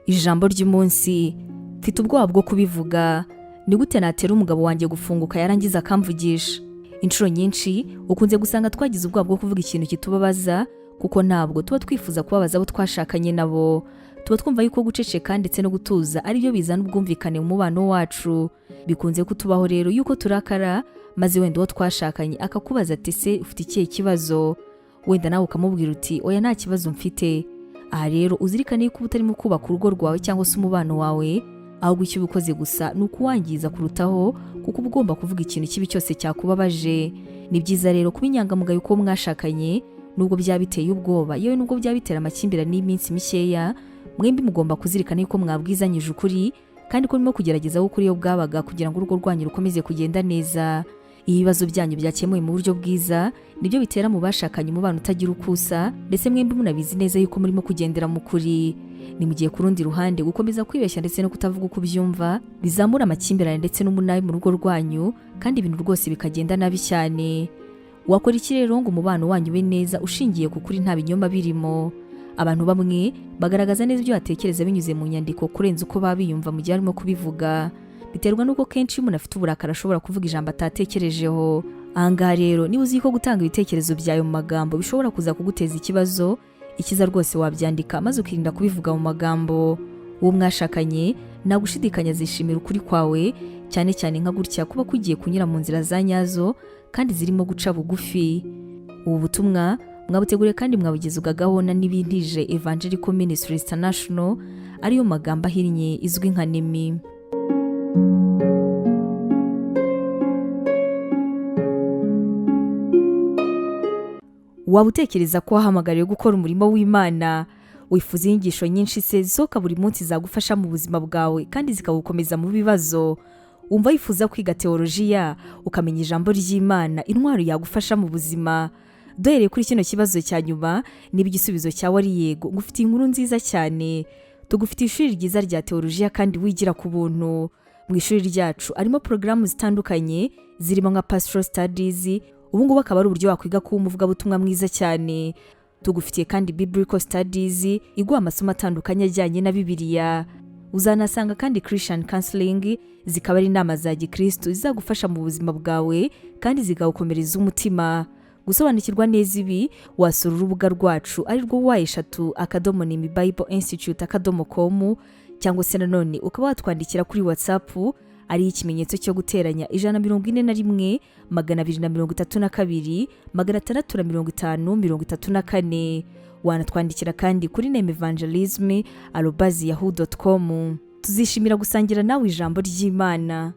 Ijambo ry'umunsi: mfite ubwoba bwo kubivuga. Ni gute natera umugabo wanjye gufunguka yarangiza akamvugisha? Inshuro nyinshi ukunze gusanga twagize ubwoba bwo kuvuga ikintu kitubabaza, kuko ntabwo tuba twifuza kubabaza abo twashakanye nabo. Tuba twumva yuko guceceka ndetse no gutuza ari byo bizana ubwumvikane mu mubano wacu. Bikunze kutubaho rero yuko turakara, maze wenda uwo twashakanye akakubaza ati: "Se ufite ikihe kibazo?" Wenda nawe ukamubwira uti: "Oya, nta kibazo mfite." Aha rero uzirikane yuko uba utarimo kubaka urugo rwawe cyangwa se umubano wawe, ahubwo icyo uba ukoze gusa ni ukuwangiza kurutaho, kuko uba ugomba kuvuga ikintu kibi cyose cyakubabaje. Ni byiza rero kuba inyangamugayo kuwo mwashakanye, nubwo byaba biteye ubwoba, yewe nubwo byaba bitera amakimbirane y'iminsi mikeya. Mwembi mugomba kuzirikana yuko mwabwizanyije ukuri, kandi ko murimo kugerageza gukora iyo bwabaga kugira ngo urugo rwanyu rukomeze kugenda neza. Iyo ibibazo byanyu byakemuwe mu buryo bwiza, nibyo bitera mu bashakanye umubano utagira uko usa, ndetse mwembi munabizi neza yuko murimo kugendera mu kuri. Ni mu gihe ku rundi ruhande gukomeza kwibeshya ndetse no kutavuga uko ubyumva bizamura amakimbirane ndetse n'umunabi mu rugo rwanyu, kandi ibintu rwose bikagenda nabi cyane. Wakora iki rero ngo umubano wanyu ube neza ushingiye ku kuri, nta binyoma birimo? Abantu bamwe bagaragaza neza ibyo batekereza binyuze mu nyandiko kurenza uko baba biyumva mu gihe barimo kubivuga. Biterwa n'uko kenshi iyo umuntu afite uburakari ashobora kuvuga ijambo atatekerejeho. Ahangaha rero, niba uzi ko gutanga ibitekerezo byawe mu magambo bishobora kuza kuguteza ikibazo, ikiza rwose wabyandika maze ukirinda kubivuga mu magambo. Uwo mwashakanye nta gushidikanya azishimira ukuri kwawe, cyane cyane nka gutya kuba kugiye kunyura mu nzira za nyazo kandi zirimo guca bugufi. Ubu butumwa mwabuteguriye kandi mwabugezwagaho na N'ibintije Evangelical Ministries International, ariyo magambo ahinnye izwi nka NEMI. Waba utekereza ko wahamagariwe gukora umurimo w'Imana? Wifuza inyigisho nyinshi se zisohoka buri munsi zagufasha mu buzima bwawe kandi zikagukomeza mu bibazo? Wumva wifuza kwiga teolojiya, ukamenya ijambo ry'Imana, intwaro yagufasha mu buzima? Duhereye kuri kino kibazo cya nyuma, niba igisubizo cyawe ari yego, ngufitiye inkuru nziza cyane. Tugufitiye ishuri ryiza rya teolojiya kandi wigira ku buntu. Mu ishuri ryacu harimo porogaramu zitandukanye zirimo nka pastoral studies, ubu ngubu akaba ari uburyo wakwiga kuba umuvugabutumwa mwiza cyane. Tugufitiye kandi biblical studies iguha amasomo atandukanye ajyanye na Bibiliya. Uzanasanga kandi Christian counseling, zikaba ari inama za gikristo zizagufasha mu buzima bwawe kandi zikawukomereza umutima. Gusobanukirwa neza ibi, wasura urubuga rwacu ari rwo www.nemibibleinstitute.com, cyangwa se nanone ukaba watwandikira kuri WhatsApp, ari ikimenyetso cyo guteranya 141 232 650 34. Wanatwandikira kandi kuri nemevangelism@yahoo.com. Tuzishimira gusangira nawe ijambo ry'Imana.